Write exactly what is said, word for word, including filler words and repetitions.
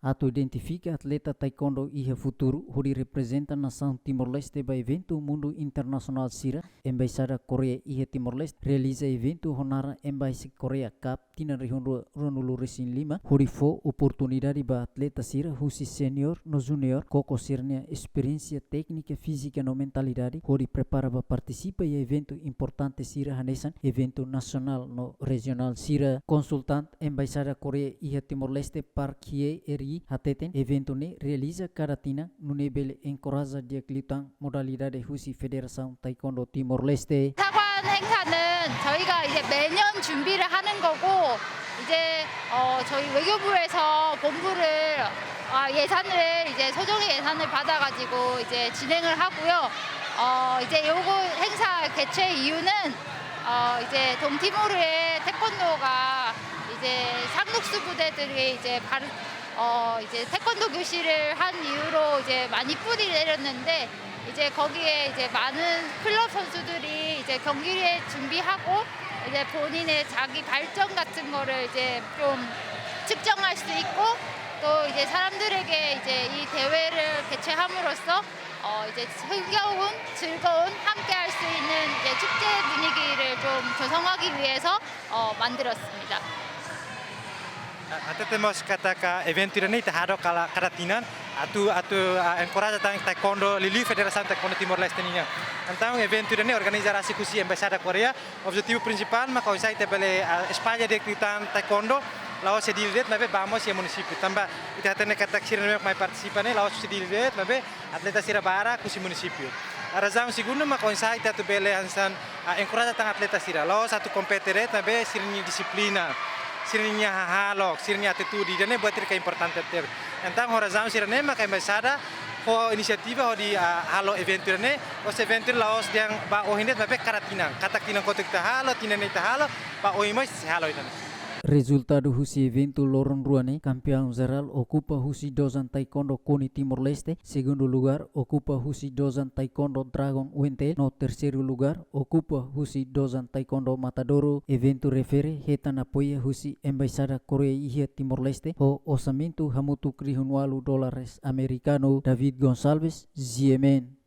atu identifika atleta taekwondo iha futuru hodi reprezenta nasaun Timor-Leste ba eventu mundu internasionál sira. Embaixada Koreia iha Timor-Leste realiza eventu ho naran Embaixi Korea Cup tinan rihun rua, ruanulu resin lima, hodi fó oportunidade ba atleta sira husi senior no junior koko sira-nia esperiénsia téknika, fízika no mentalidade hodi prepara ba partisipa iha eventu importante sira hanesan eventu nasionál no rejionál sira. Konsultante Embaixada Koreia iha Timor-Leste Park Hye-ri hateten eventu ne'e realiza kada tinan nune'e bele enkoraja di'ak liután modalidade husi Federasaun Taekwondo Timor-Leste. 사관 행사는 저희가 이제 매년 준비를 하는 거고, 이제 어, 저희 외교부에서 본부를 아, 예산을 이제 소정의 예산을 받아가지고 이제 진행을 하고요. 어, 이제 요거 행사 개최 이유는 어, 이제 동티모르의 태권도가 이제 상록수 부대들이 이제 발, 어, 이제 태권도 교실을 한 이후로 이제 많이 뿔이 내렸는데, 이제 거기에 이제 많은 클럽 선수들이 이제 경기를 준비하고 이제 본인의 자기 발전 같은 거를 이제 좀 측정할 수 있고, 또 이제 사람들에게 이제 이 대회를 개최함으로써 어, 이제 흥겨운, 즐거운, 함께 할 수 있는 이제 축제 분위기를 좀 조성하기 위해서 어, 만들었습니다. Hateten mós katak eventu ida-ne'e ita halo kada, kada tinan atu, atu, ah, enkoraja tan taekwondo liuliu Federasaun Taekwondo Timor-Leste nian. Entaun eventu ida-ne'e organiza rasik husi Embaixada Koreia. Objetivu prinsipál mak oinsá ita bele, ah, espalla di'ak liután taekwondo la'ós iha Dili de'it, maibé ba mós iha munisípiu. Tanba ita hatene katak sira ne'ebé mai partisipa ne'e la'ós husi Dili de'it, maibé atleta sira barak husi munisípiu. Razaun segundu mak oinsá ita atu bele hanesan, ah, enkoraja tan atleta sira. La'ós atu kompete de'it, maibé sira-nia dixiplina, sira-nia hahalok, sira-nia atitude, ida-ne'e buat ida ke importante tebes. Entaun ho razaun sira-ne'e mak Embaixada fó inisiativa hodi, ah, halo eventu ida-ne'e, la'ós eventu la'ós dehan ba ohin de'it, maibé kada tinan. Kada tinan kotuk ita halo, tinan ne'e ita halo, ba oin mós sei halo ida-ne'e. Rezultadu husi eventu loron rua ne'e, kampeaun jerál okupa husi dojang taekwondo KONI Timor-Leste, segundu lugár okupa husi dojang taekwondo Dragon U N T, no terseiru lugár okupa husi dojang taekwondo Matadouro. Eventu refere hetan apoiu husi Embaixada Koreia iha Timor-Leste, ho orsamentu hamutuk rihun ualu dólares amerikanu. David Gonçalves, G M N.